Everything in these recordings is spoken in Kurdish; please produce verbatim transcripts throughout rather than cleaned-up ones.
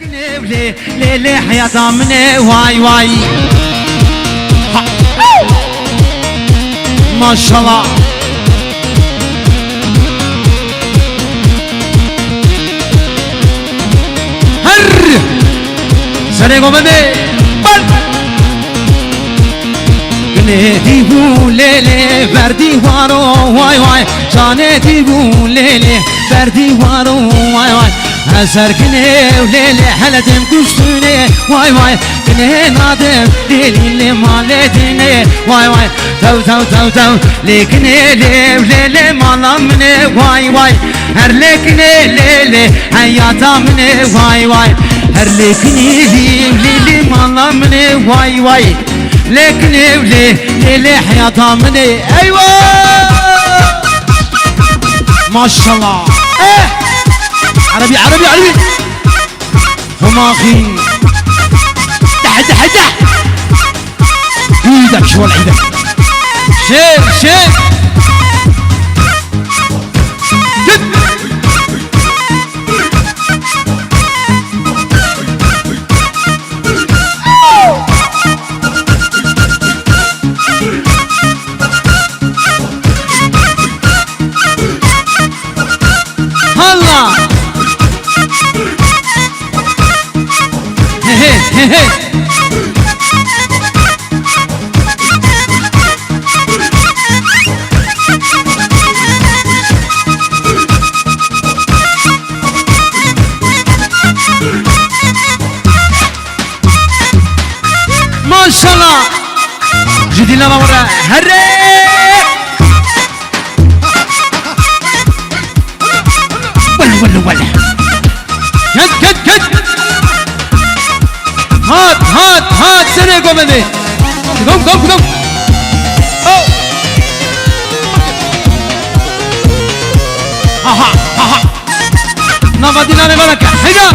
Lê, lê, lê, heyata min e, vay, vay. Ha. Maşallah. Her. Serê govendê. Bal. Ginê dîbû lê lê, berdî waro, vay, vay. Canê dîbû lê lê, berdî waro, vay, vay. Ezer ginê û lê lê, hele dem kuştune, vay, vay. Ginê nadim lê lê, lê malê dinê, vay, vay. Tew, tew, tew, tew. Lê ginê lê û lê lê, mala min e, vay, vay. Her lê ginê lê lê, heyata min e, vay, vay. Her lê ginê lê û lê lê, mala min e, vay, vay. Lê ginê û lê, lê lê, heyata min e. Eywa! Maşallah. Eh! Erebî, erebî, erebî. Huma xî. Deh, deh, deh. Îdek, şol îdek. Şêr, şêr. Git. Halla! He he, he he. Maşallah. Ji dîlana were. Herre. Wele, wele, wele. Gel, gel, gel. Hat, hat, hat. Serê govendê. Go, go, go. Oh. Aha, aha. Nava dîlanê vana ke. Heyda.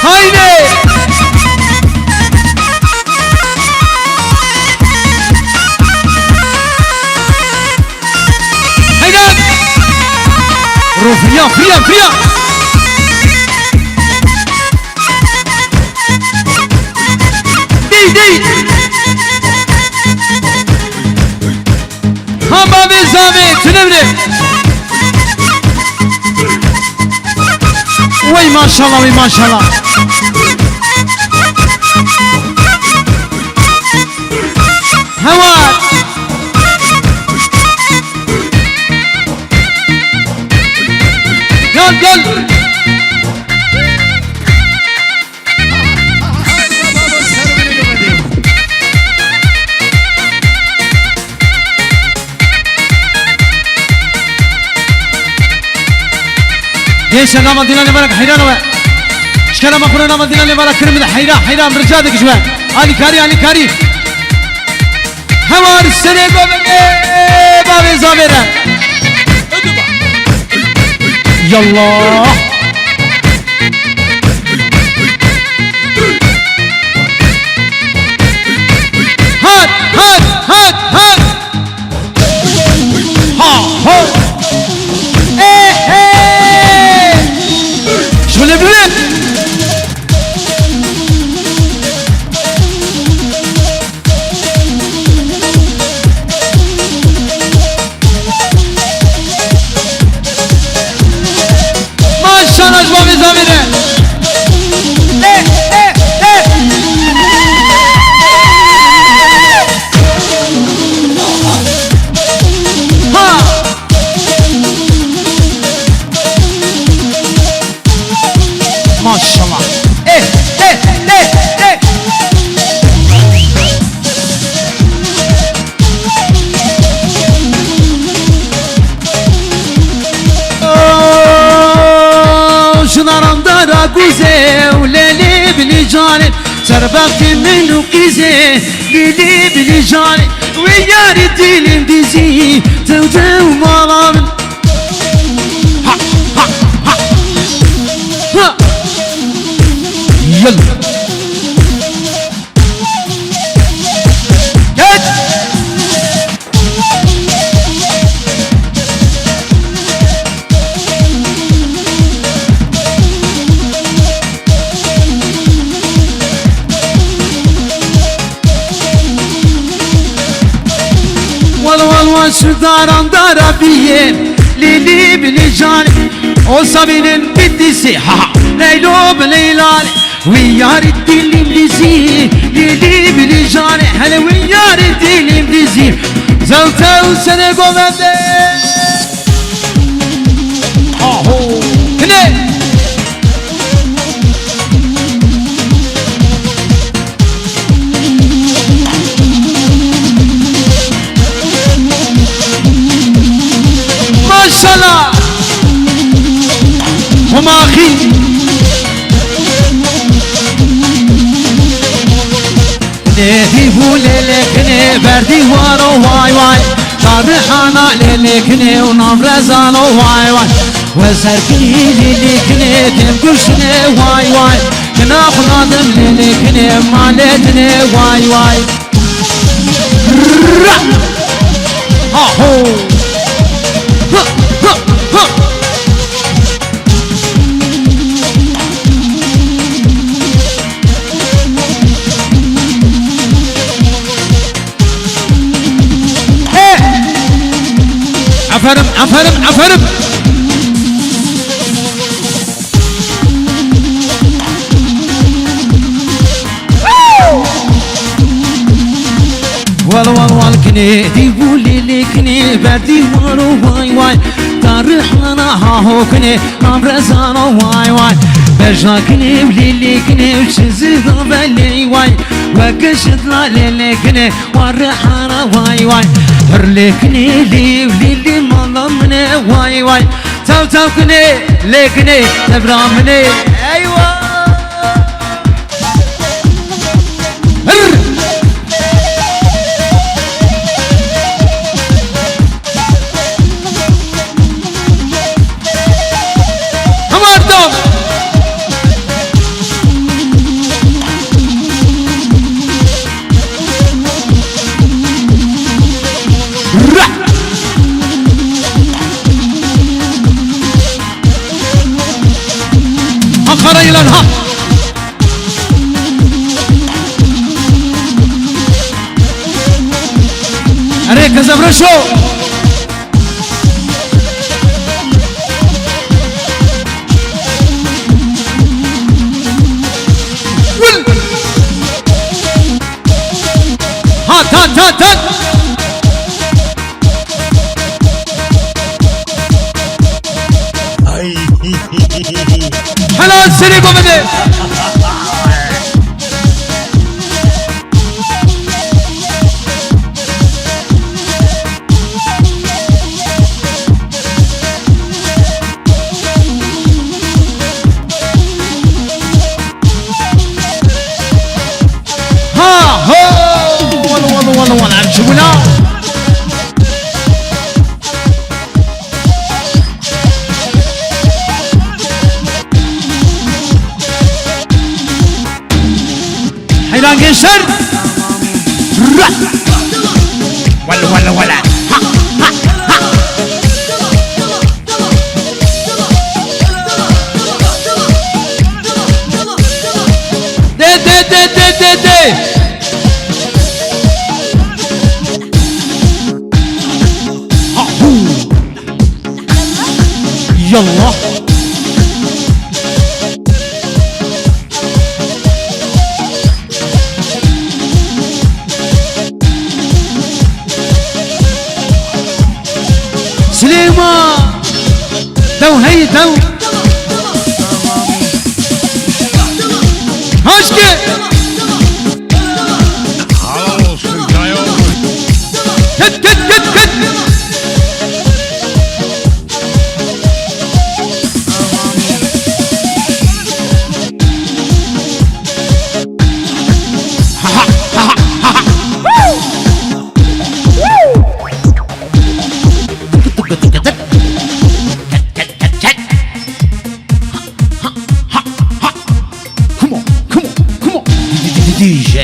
Haydi. Heyda. Ro, firiya, firiya, firiya. Dey, dey. Ha bavê zavê, tu nemre. Wey maşallah, wey maşallah. Heval. Gel, gel. Gençler, nava dîlanê vana ke heyran we. Şikara me xwe nava dîlanê vana kirim de heyran, heyran, rica dikij we. Alîkarî, alîkarî. Hewar serê govendê bavê zavê re. Yallah. Hat, hat, hat, hat. Ha, ha. Eh, eh. Şöyle bir. Maşallah, ji bavê zavê re. Eh, eh, eh. Ha. Maşallah. Eh, eh, eh, eh. Oh, ji naran dara guzê û lêlê bilî canê, serbextê min û qîzê bilî bilî canê, wê yarê dilên dizî tew tew mala min. Ha, ha, ha. Ha. Yalla. Geç. Daran dara biyên, lîlî bi lîcan. O sabînin bittisi, ha ha. Leylo bi leylan. We are dealing dizî, lîlî bi lîcan. Hele we are dealing dizî. Zew tew sene govende. Aho. Hine. Maşallah. Huma xî. Nêdî bû lêlêkinê berdî waro way way. Tarihana lêlêkinê û navrezano way way. We serkinî lêlêkinê dem guşinê way way. Kina xuladim lêlêkinê malê dinê way way. Aho. Hı, hı, hı. He! Aferin, aferin, aferin. Wal, wal, wal, kinê, dî bû lêlê kinê, berdî waro way, way. Tarihana ha ho kinê, namrezano way, way. Beja kinê, lêlê kinê, çizi da belê way. Wekişit la lêlê kinê, warihana way, way. Hir lê kinê, lê, lê, lê, mala mine way, way. Taw, taw kinê, lê kinê, tebra minê. Eywa! Hır! Tamam, tamam. Ra! Ha, Kara Yılan, ha! Erê, Kezebreşo! Gul! Hat, hat, hat, hat! Ay. Helal seni govende. Ha, ho! Wala, wala, wala, wala, em ji wila. Heyran gençler. Wala, wala, wala. Ha, ha, ha. De, de, de, de, de, de. Ha, hu. Yallah. Silêman! Dew hey dew! Haşke! Git, git, git, git! Come on, come on, come on. D J.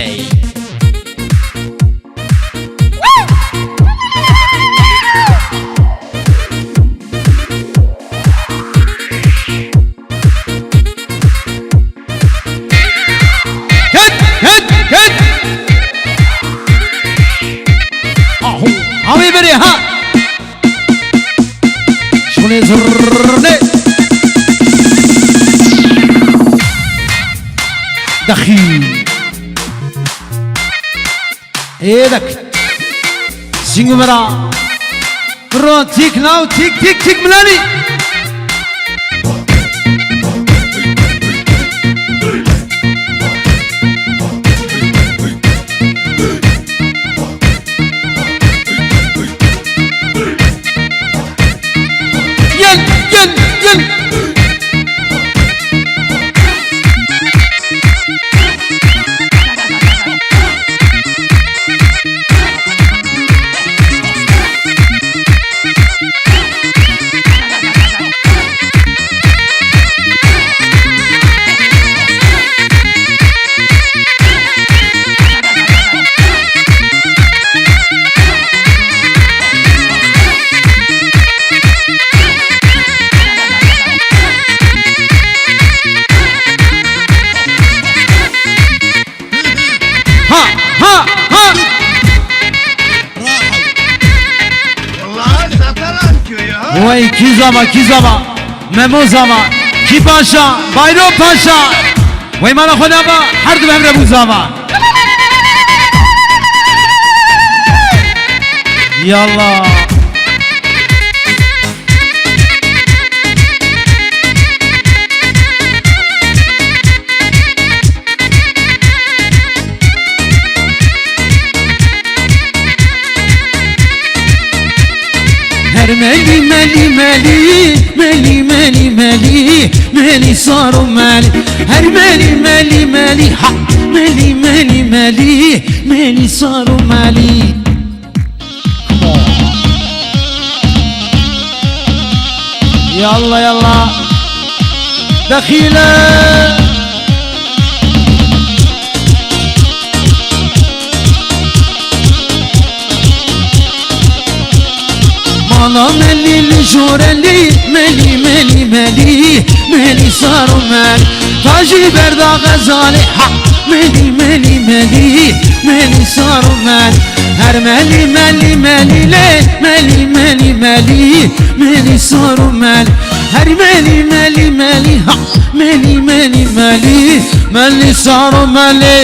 Git, git, git. Aho, ha wê berê, ha. Dexî. Êdek. Sîngû me ra. Ro tîk naw tîk tîk tîk milanî. Yen, yen, yen. Ha, ha, ha. Vay, kî zava, kî zava. Memo zava. Kî paşa, Bayro paşa. Wey mala xwe nava, her du hevre bû zava. Yallah. Her melî, melî, melî, melî, melî, melî, melî sar û melî. Her melî, melî, melî, ha, melî, melî, melî, melî sar û melî. Yallah, yallah. Dexîle. Mala melî li jorelî, melî, melî, melî, melî sar û melî. Ta jî berda xezalê, ha, melî, melî, melî, melî sar û melî. Her melî, melî, melî lê, melî, melî, melî, melî sar û melî. Her melî, melî, melî, ha, melî, melî, melî, melî sar û melî.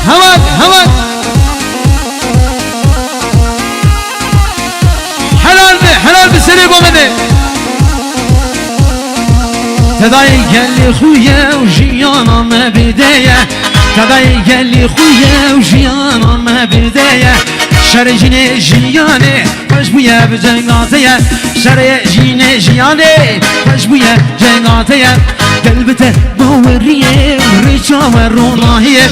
Hevat, hevat. Helal be, helal be, serê gomede. Tedayê gelê xwe ye û jiyana me bêde ye. Tedayê gelê xwe ye û jiyana me bêde ye. Şerê jinê jiyanê xweş bûye bi cenga te ye. Şerê jinê jiyanê xweş bûye cenga te ye. Gel bi te baweriyê û rêça we ronahiyê.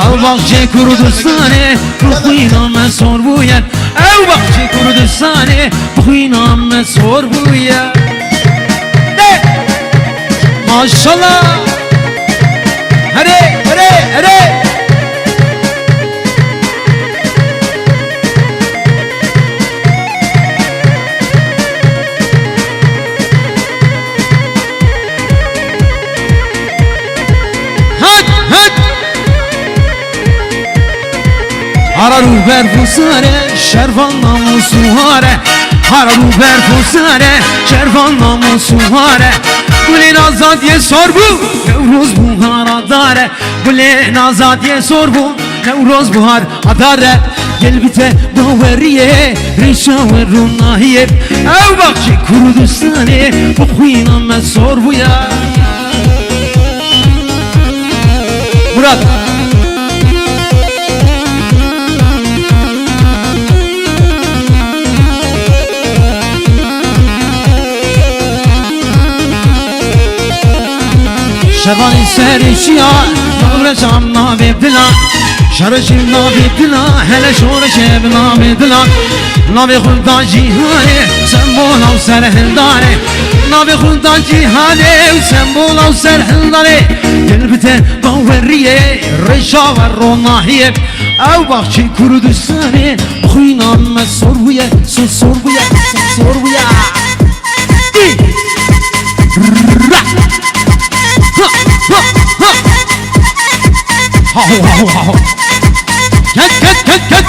Ew baxçê Kurdistanê bi xwîna me sor bûye. Ew baxçê Kurdistanê bi xwîna me sor bûye. De! Maşallah! Herê, herê, herê! Hat, hat! Harar û berf û sare, şervan namûs û hare. Harar û berf û sare, şervan namûs û hare. Gulên azadiyê sor bû, Newroz bû haradar e. Gulên azadiyê sor bû, Newroz bû haradar e. Gel bi te baweriyê, rêşa we ronahiyê. Ew baxçê Kurdistanê, bi xwîna me sor bûye. Murat. Şevanê serê çiya, navreşam navê dila. Şereşim navê dila, hele şoreşe bi navê dila. Navê xwe da cîhanê, sembola û serhildanê. Navê xwe da cîhanê û sembola û serhildanê. Gel bi te baweriyê, rêşa we ronahiyê. Ew baxçê Kurdistanê, xwîna me sor bûye, sor, sor bûye, sor, sor bûye. Dî! Ra! Ha, ha, ha! Ha, ho, ha, ho, ha, ho! Ket, ket, ket, ket!